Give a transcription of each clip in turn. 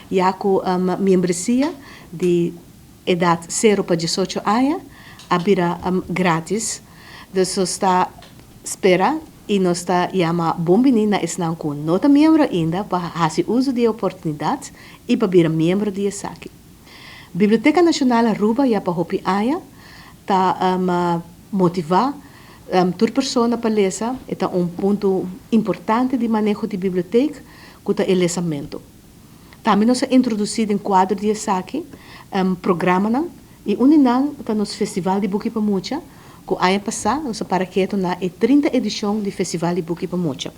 Ya ku membresia di edat sero pa 18 aña a bira gratis. Dus nos ta spera i nos ta yama bon bini na esnan ku no ta miembro ainda pa hasi uso di e oportunidat i pa bira miembro di esaki. Biblioteka Nashonal Aruba ya pa hopi aña ta motivá tur persona pa lesa. E ta un punto importante di maneho di bibliotek ku ta e lesamentu. Tambe nos a introdusí den kuadro di esaki programanan i un di nan ta nos Festival di Buki pa Mucha ku aña pasá nos a para ketu na e 30 edishon di Festival di Buki pa Mucha.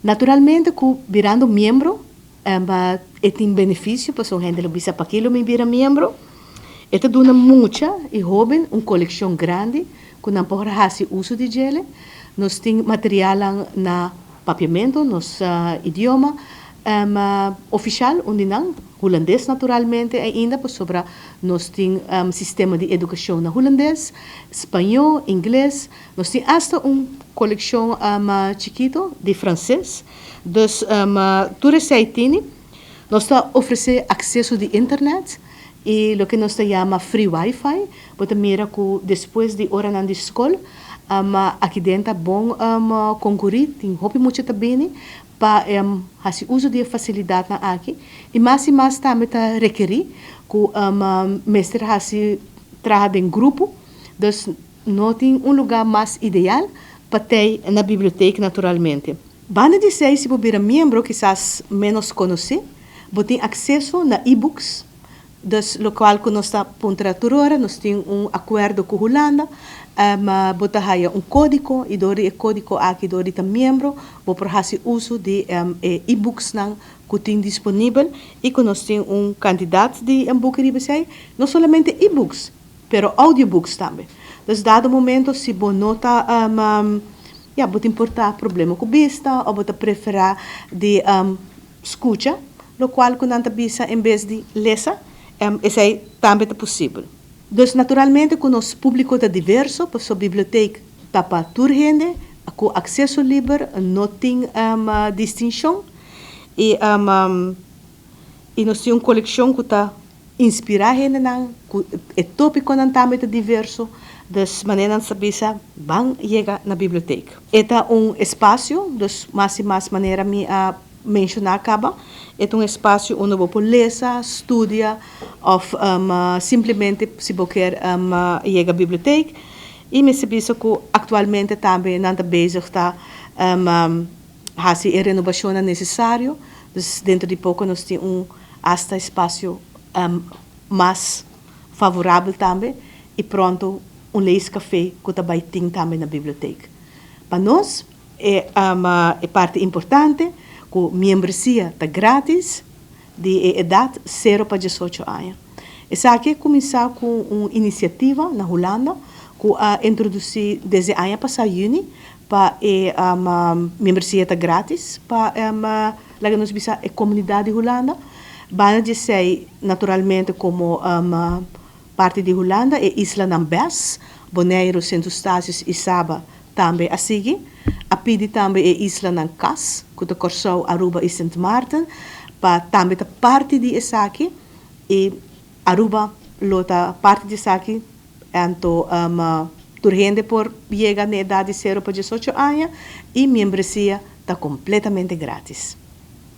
Naturalmente ku birando miembro e tin benefisio pasobra un hende lo bisa paki lo mi bira miembro. E ta duna mucha i hóben un kolekshon grandi ku nan por hasi uso di djele. Nos tin materialnan na papiamentu, nos idioma ofishal, un di nan, hulandes naturalmente ainda pasobra nos tin sistema di edukashon na hulandes, spañó, ingles, nos tin asta un kolekshon chikito di franses. Dus tur esei tini. Nos ta ofresé akseso di internet i loke nos ta yama free wifi. Bo ta mira ku despues di oranan di skol aki den ta bon konkurí, tin hopi mucha ta bini pa hasi uso di e fasilidatnan aki. I mas i mas tambe ta rekerí ku mester hasi traha den grupo. Dus no tin un lugá mas ideal pa tei na bibliotek naturalmente. Banda di esei si bo bira miembro kisas ménos konosí, bo tin akseso na e-books, dus lokual ku nos ta puntra tur ora, nos tin un akuerdo ku Hulanda, bo ta haya un kódiko i dor di e kódiko aki dor di ta miembro bo por hasi uso di e e-booksnan ku tin disponibel i ku nos tin un kantidat di buki riba esei, no solamente e-books pero audiobooks tambe. Dus dado momento si bo no ta ya bo tin por ta problema ku bista òf bo ta preferá di skucha lokual ku nan ta bisa en bes di lesa, esei tambe ta posibel. Dus naturalmente ku nos públiko ta diverso pasobra bibliotek ta pa tur hende ku akseso liber, no tin distinshon i i nos tin un kolekshon ku ta inspirá hendenan ku e tópikonan tambe ta diverso, dus manera nan sa bisa ban yega na bibliotek. E ta un espasio, dus mas i mas manera mi a menshoná kaba, e ta un espasio unda bo por lesa, studia òf simplemente si bo kier yega bibliotek. I mester bisa ku aktualmente tambe nan ta bezig ta hasi e renobashonnan nesesario, dus dentro di poko nos tin un hasta espasio mas favorabel tambe i pronto un leescafé ku ta bai tin tambe na bibliotek. Pa nos e e parti importante ku miembresia ta gratis di e edat sero pa 18 aña. Esaki a kuminsá ku un inisiativa na Hulanda ku a introdusí desde aña pasá yüni pa e membresia ta gratis pa laga nos bisa e komunidat di Hulanda. Banda di esei naturalmente komo parti di Hulanda e islanan bes, Boneiru, Sint Eustatius i Saba tambe a sigui. A pidi tambe e islanan kas, ku ta Kòrsou, Aruba i Sint Maarten pa tambe ta parti di esaki i Aruba lo ta parti di esaki. Anto tur hende por yega na edat di sero pa 18 aña i miembresia ta kompletamente gratis.